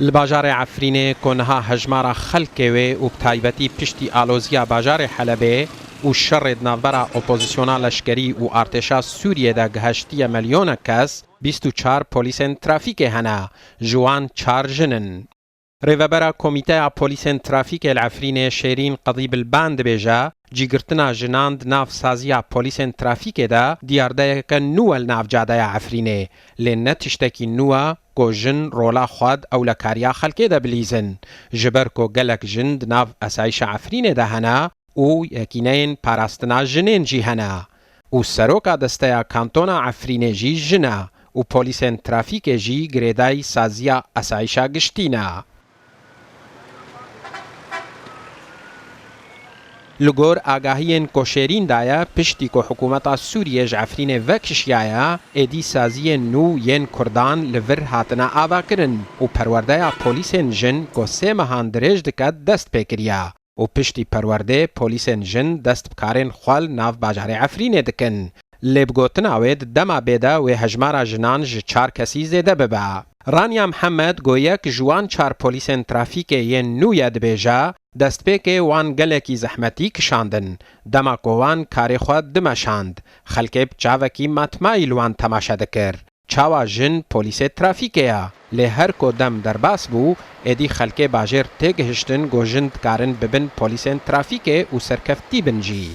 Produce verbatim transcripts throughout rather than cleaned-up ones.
Li bajarê Efrînê ku niha hejmara xelkê wê û bi taybetî piştî aloziya bajarê Helebê û şerê di navbera opozisyona leşkerî û artêşa Sûriyê de gihiştiye milyonek kes, bîst û çar polîsên trafîkê hene, ji wan çar jin in. Rêvebera Komîteya Polîsên Trafîkê li Efrînê Şêrîn Qedî Bilban dibêje, cîgirtina jinan di nav saziya polîsên trafîkê de diyardeyeke nû e li nav cadeya Efrînê, lê ne tiştekî nû e ku jin rola xwe di ewlekariya xelkê de bilîzin, ji ber ku gelek jin di nav esayîşa Efrînê de hene û yekîneyên parastina jinên jî hene. Û seroka desteya kantona Efrînê jî jin e û polîsên trafîkê jî girêdayî saziya esayîşa giştî ne. Li gor agahiyên ku Şêrîn daye, piştî ku hikûmeta Sûriyê ji Efrînê vekişiyaye, êdî saziyên nû yên Kurdan li vir hatine avakirin û perwerdeya polîsên jin ku sê mehan dirêj dike dest pê kiriye û piştî perwerdê polîsên jin dest bi karên xwe li nav bajarê Efrînê dikin. Lê bi gotina wê di dema bê de wê hejmara jinan ji çar kesî zêde bibe. Raniya Mihemed ku yek ji wan çar polîsên trafîkê yên nû ye dibêje, destpêkê wan gelekî zehmetî kişandin. Dema ku wan karê xwe dimeşand, xelkê bi çavekî matmayî li wan temaşe dikir. Çawa jin polîsê trafîkê ye, lê her ku dem derbas bû, êdî xelkê bajêr têgihiştin ku jin dikarin bibin polîsên trafîkê û serkeftî bin jî.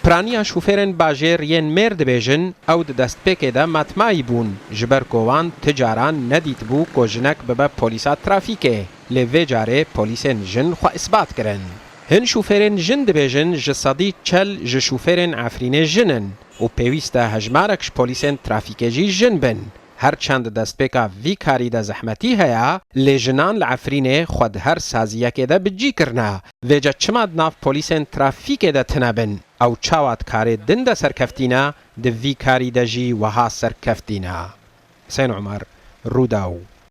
Piraniya şofêrên bajêr yên mêr dibêjin, ew di destpêkê de matmayî bûn, ji ber ku wan ti caran nedîtibû ku jinek bibe polîsa trafîkê, lê vê carê polîsên jin xwe îsbat kirin. Hin şofêrên jin dibêjin ji sedî çel ji şofêrên Efrînê jin in û pêwîst e hejmarek ji polîsên trafîkê jî jin bin. Her çend destpêka vî karî de zehmetî heye, lê jinan li Efrînê xwe di her saziyekê de bi cî kirine. Vêca çima di nav polîsên trafîkê de tune bin? Ew çawa di karê din de serkeftî ne, di vî karî de jî wiha serkeftî ne? Husên Omer, Rûdaw.